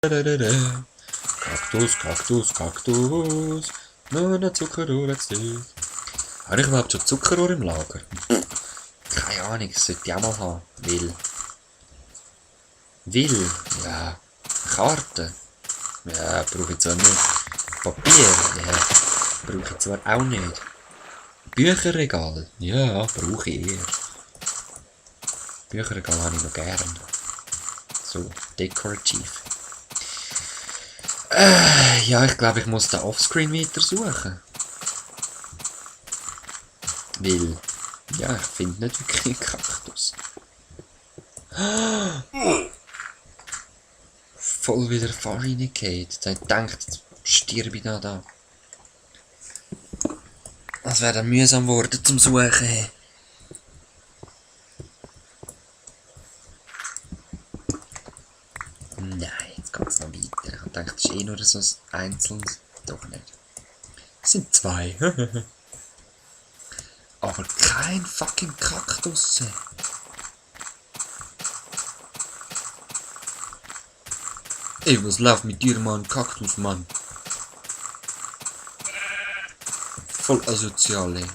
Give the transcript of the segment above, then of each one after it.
Kaktus, Kaktus, Kaktus. Nur noch Zuckerrohr jetzt nicht. Habe ich überhaupt schon Zuckerrohr im Lager? Keine Ahnung, das sollte ich auch mal haben. Will? Ja. Karten? Ja, brauche ich zwar nicht. Papier? Ja, brauche ich zwar auch nicht. Bücherregal? Ja, brauche ich eher. Bücherregal habe ich noch gern. So, dekorativ. Ja, ich glaube, ich muss da offscreen weiter suchen. Weil, ja, ich finde nicht wirklich einen Kaktus. Voll wieder falsch reingehauen. Da habe ich gedacht, jetzt stirb ich da. Das wäre dann mühsam geworden zum Suchen. Nein, jetzt geht es noch weiter. Ich dachte, das ist eh nur so ein einzelnes. Doch nicht. Es sind zwei. Aber kein fucking Kaktus. Ey, was läuft mit dir, Mann? Kaktus, Mann. Voll asozial, ey.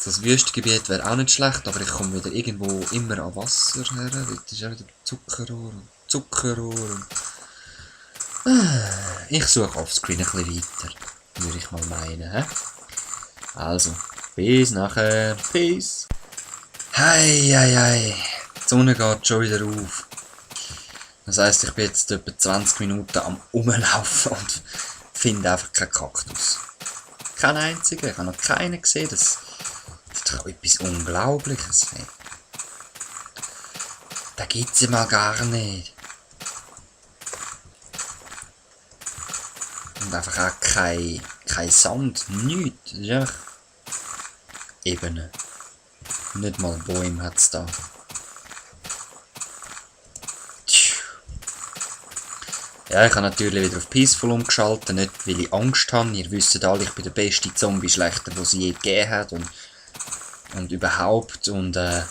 Das Wüstengebiet wäre auch nicht schlecht, aber ich komme wieder irgendwo immer an Wasser her. Dort ist auch wieder Zuckerrohr. Ich suche offscreen ein bisschen weiter. Würde ich mal meinen, hä? Also, bis nachher. Peace. Hei. Die Sonne geht schon wieder auf. Das heisst, ich bin jetzt etwa 20 Minuten am Rumlaufen und finde einfach keinen Kaktus. Keinen einzigen. Ich habe noch keinen gesehen. Das ist doch etwas Unglaubliches. Hey. Da gibt es ja mal gar nicht. Und einfach auch kein Sand, nichts. Das ist einfach Ebene. Nicht mal Bäume hat es da. Ja, ich habe natürlich wieder auf Peaceful umgeschaltet, nicht weil ich Angst habe. Ihr wisst alle, ich bin der beste Zombie-Schlechter, den sie je gegeben hat und überhaupt. Sondern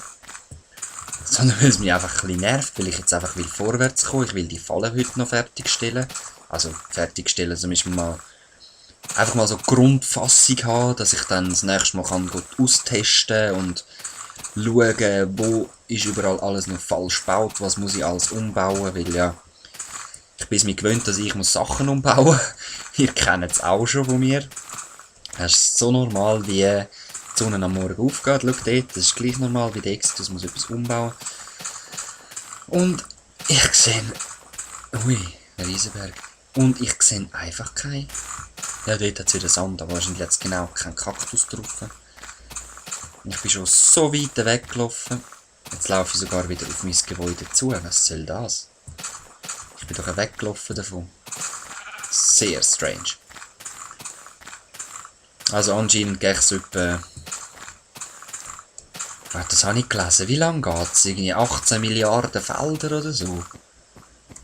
weil es mich einfach ein bisschen nervt, weil ich jetzt einfach vorwärts kommen will. Ich will die Falle heute noch fertigstellen. Also fertigstellen, zumindest mal einfach mal so Grundfassung haben, dass ich dann das nächste Mal kann austesten und schauen, wo ist überall alles noch falsch gebaut, was muss ich alles umbauen, weil ja, ich bin es mir gewöhnt, dass ich muss Sachen umbauen. Ihr kennt es auch schon von mir. Das ist so normal, wie die Sonne am Morgen aufgeht. Schau dort, das ist gleich normal wie der Exodus, muss etwas umbauen. Und ich sehe... Ui, ein Riesenberg. Und ich sehe einfach keinen. Ja, dort hat es wieder Sand, aber wahrscheinlich jetzt genau keinen Kaktus drauf. Ich bin schon so weit weggelaufen. Jetzt laufe ich sogar wieder auf mein Gebäude zu. Was soll das? Ich bin doch weggelaufen davon. Sehr strange. Also anscheinend gehe ich so etwa... Das habe ich gelesen. Wie lange geht es? Irgendwie 18 Milliarden Felder oder so.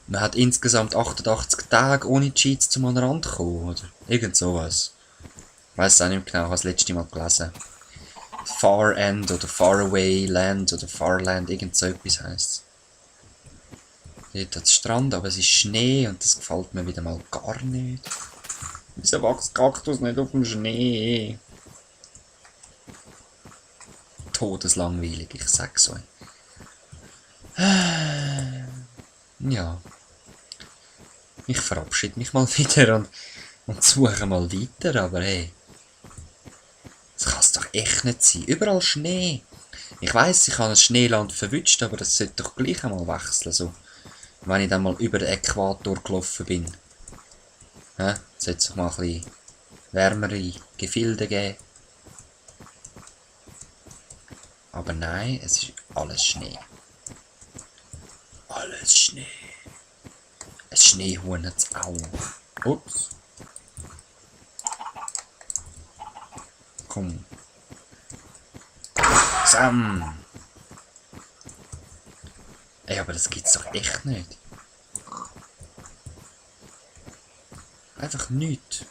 Man hat insgesamt 88 Tage ohne Cheats zum an den Rand kommen, oder? Irgend sowas. Ich weiss es auch nicht mehr genau, ich habe das letzte Mal gelesen. Far End oder Far Away Land oder Farland, irgend so etwas heisst es. Dort hat es Strand, aber es ist Schnee und das gefällt mir wieder mal gar nicht. Wieso wächst Kaktus nicht auf dem Schnee? Todeslangweilig, ich sag's euch. Ja. Ich verabschiede mich mal wieder und suche mal weiter, aber hey. Das kann es doch echt nicht sein. Überall Schnee. Ich weiss, ich habe ein Schneeland verwünscht, aber das sollte doch gleich einmal wechseln. So. Wenn ich dann mal über den Äquator gelaufen bin. Ja, sollte es doch mal ein bisschen wärmere Gefilde geben. Aber nein, es ist alles Schnee. Alles Schnee. Ein Schneehuhn hat es auch. Ups. Komm. Sam. Ey, aber das gibt's doch echt nicht. Einfach nichts.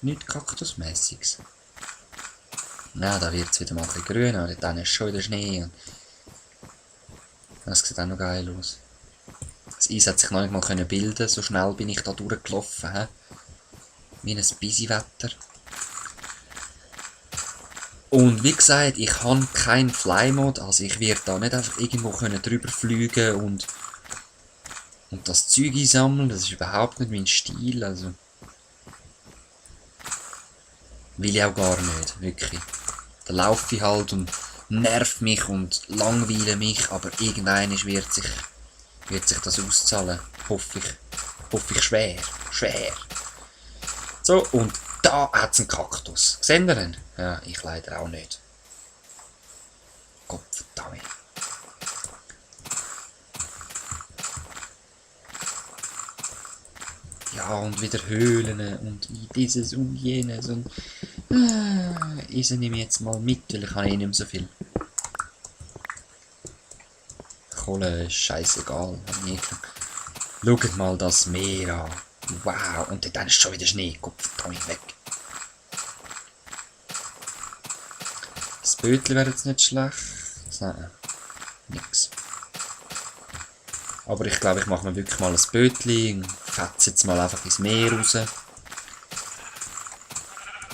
Nichts Kaktusmäßiges. Na, da wird es wieder mal ein bisschen grün, aber dann ist schon wieder Schnee. Und das sieht auch noch geil aus. Das Eis hat sich noch nicht mal bilden können, so schnell bin ich da durchgelaufen. He? Wie ein Busy-Wetter. Und wie gesagt, ich habe keinen Fly-Mode, also ich werde da nicht einfach irgendwo drüber fliegen und das Zeug einsammeln, das ist überhaupt nicht mein Stil, also. Will ich auch gar nicht, wirklich. Da laufe ich halt und nerv mich und langweile mich, aber irgendwann wird sich das auszahlen. Hoffe ich schwer. So, und da hat es einen Kaktus. Seht ihr ihn? Ja, ich leider auch nicht. Gottverdammt. Ja, und wieder Höhlen und dieses und jenes und Eisen nehme ich jetzt mal mit, weil ich habe eh nicht mehr so viel. Kohle ist scheißegal. Schaut mal das Meer an. Wow, und dann ist schon wieder Schnee. Gottverdammt, weg. Das Bötchen wäre jetzt nicht schlecht. Nein, nix. Aber ich glaube, ich mache mir wirklich mal ein Bötchen und fetze jetzt mal einfach ins Meer raus.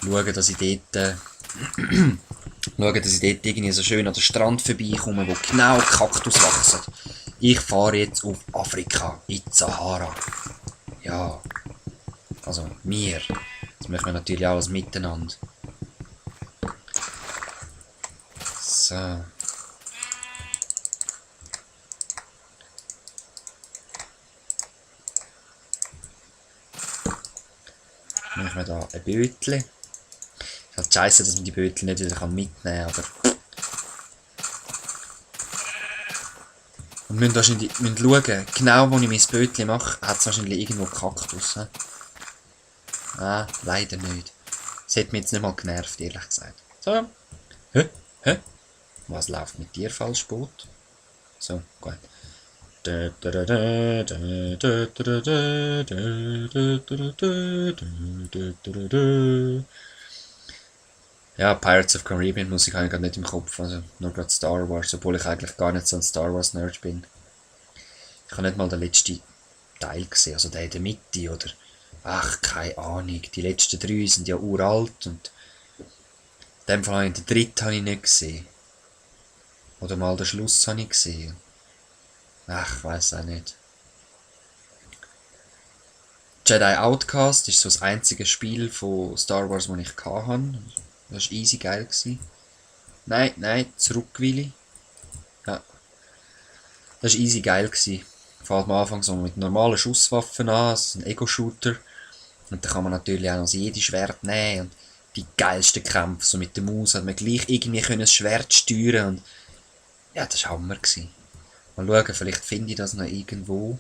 Schauen, dass ich dort irgendwie so schön an den Strand vorbeikomme, wo genau Kaktus wachsen. Ich fahre jetzt auf Afrika, in die Sahara. Ja, also wir. Das machen wir natürlich alles miteinander. So. Machen wir da ein Bötchen. Es ist halt scheiße, dass man die Bötchen nicht wieder mitnehmen kann, aber. Und wir müssen schauen, genau wo ich mein Bötchen mache, hat es wahrscheinlich irgendwo Kaktus. He? Ah, leider nicht. Das hat mich jetzt nicht mal genervt, ehrlich gesagt. So. Hä? Was läuft mit dir falsch, Boot? So, gut. Ja, Pirates of Caribbean Musik habe ich gerade nicht im Kopf, also nur gerade Star Wars, obwohl ich eigentlich gar nicht so ein Star Wars Nerd bin. Ich habe nicht mal den letzten Teil gesehen, also der in der Mitte oder... Ach, keine Ahnung, die letzten 3 sind ja uralt und... In dem Fall habe ich den dritten habe ich nicht gesehen. Oder mal den Schluss habe ich gesehen. Ach, ich weiss auch nicht. Jedi Outcast ist so das einzige Spiel von Star Wars, das ich hatte. Das war easy geil. Nein, zurück will ich. Ja. Das war easy geil. Fängt am Anfang so mit normalen Schusswaffen an, das ist ein Ego-Shooter. Und dann kann man natürlich auch noch jedes Schwert nehmen. Und die geilsten Kämpfe, so mit der Maus, hat man gleich irgendwie das Schwert steuern. Und ja, das war Hammer. Mal schauen, vielleicht finde ich das noch irgendwo.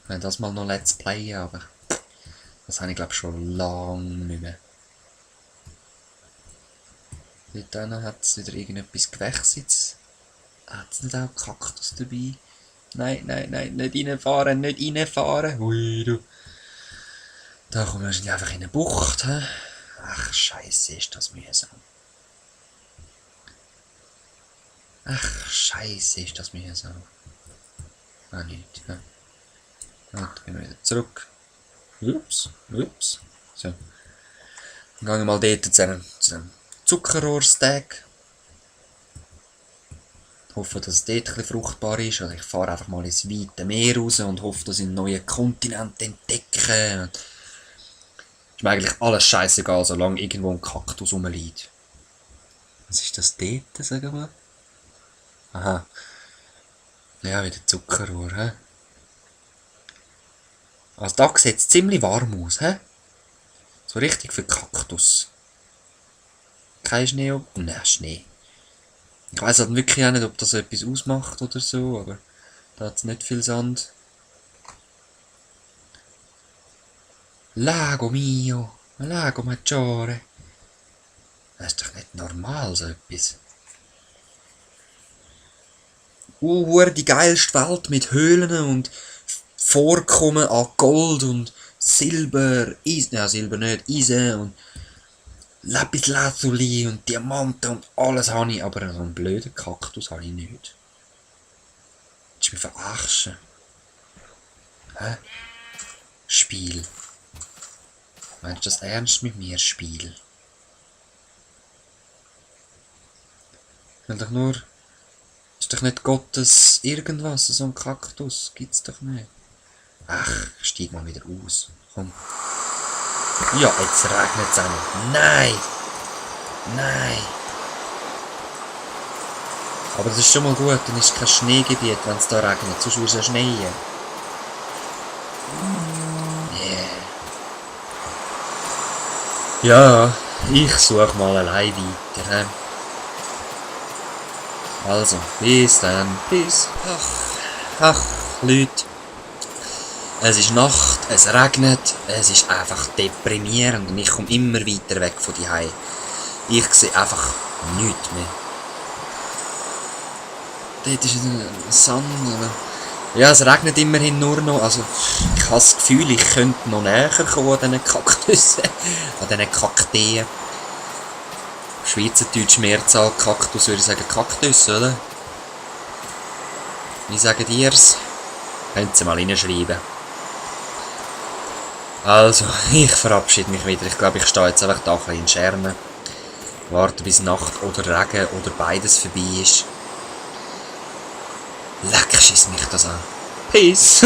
Ich will das mal noch Let's Playen, aber das habe ich glaube schon lange nicht mehr. Dort hat es wieder irgendetwas gewechselt. Hat es nicht auch Kaktus dabei? Nein, nicht reinfahren. Hui, du. Da kommen wir wahrscheinlich einfach in eine Bucht. He? Ach, scheiße, ist das mühsam. Ah, nicht. Ja. Dann gehen wir wieder zurück. Ups. So. Dann gehen wir mal dort zu einem Zuckerrohrsteak. Hoffe, dass es dort ein bisschen fruchtbar ist. Oder ich fahre einfach mal ins weite Meer raus und hoffe, dass ich einen neuen Kontinent entdecke. Ist mir eigentlich alles scheißegal, solange irgendwo ein Kaktus rumliegt. Was ist das dort, sagen wir? Aha. Ja, wieder Zuckerrohr, hä? Also da sieht es ziemlich warm aus, hä? So richtig für Kaktus. Kein Schnee? Nein, Schnee. Ich weiss halt wirklich auch nicht, ob das etwas ausmacht oder so, aber da hat es nicht viel Sand. Lago mio, Lago Maggiore. Das ist doch nicht normal, so etwas. Die geilste Welt mit Höhlen und Vorkommen an Gold und Silber, Silber nicht, Eisen und Lapislazuli und Diamanten und alles habe ich, aber so einen blöden Kaktus habe ich nicht. Das ist mir verarschen. Hä? Spiel. Meinst du das ernst mit mir, Spiel? Ich will doch nur... Ist doch nicht Gottes irgendwas, so ein Kaktus? Gibt's doch nicht. Ach, steig mal wieder aus. Komm. Ja, jetzt regnet es auch noch. Nein! Nein! Aber das ist schon mal gut, dann ist kein Schneegebiet, wenn es da regnet, sonst würde es ja schneien. Yeah. Ja, ich suche mal allein weiter. Also, bis dann. Bis. Ach, Leute. Es ist Nacht, es regnet, es ist einfach deprimierend und ich komme immer weiter weg von die Hause. Ich sehe einfach nichts mehr. Dort ist ein Sand. Ja, es regnet immerhin nur noch. Also, ich habe das Gefühl, ich könnte noch näher kommen an diesen Kaktussen. An diesen Kakteen. Schweizerdeutsch Mehrzahl Kaktus würde ich sagen Kaktus, oder? Wie sagt ihr's? Könnt ihr mal reinschreiben. Also, ich verabschiede mich wieder. Ich glaube, ich stehe jetzt einfach da ein bisschen in Schermen. Warte bis Nacht oder Regen oder beides vorbei ist. Leck, schiss mich das an. Peace!